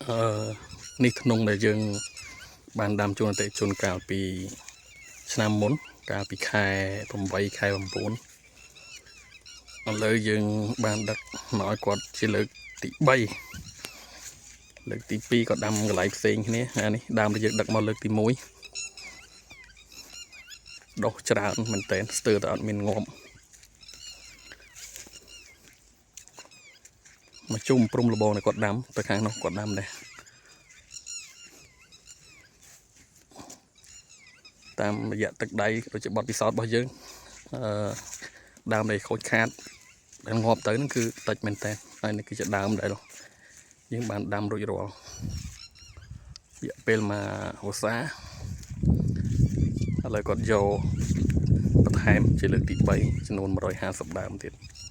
អឺនេះធ្នង់ដែលយើង បានដាំជូនអតិថិជនកាលពីឆ្នាំមុន កាលពីខែ8ខែ9ឥឡូវយើងបានដឹកមកឲ្យគាត់ជាលើកទី3លើកទី2ក៏ដាំកន្លែងផ្សេងគ្នាអានេះដើមដែលយើងដឹកមកលើកទី1ដុះច្រើនមែនតើស្ទើរតែអត់មានងាប់មកជុំព្រំលបងដែលគាត់ដាំទៅខាងនោះគាត់ដាំដែរតាមរយៈទឹកដៃដូចជាបទពិសោធន៍របស់យើងអឺដើមដែលខូចខាតដែលងាប់ទៅហ្នឹងគឺតិចមែនតើហើយនេះគឺជាដើមដែលយើងបានដាំរួចរាល់រយៈពេលមួយវស្សាឥឡូវគាត់យកបន្ថែមជាលើកទី3ចំនួន150ដើមទៀត។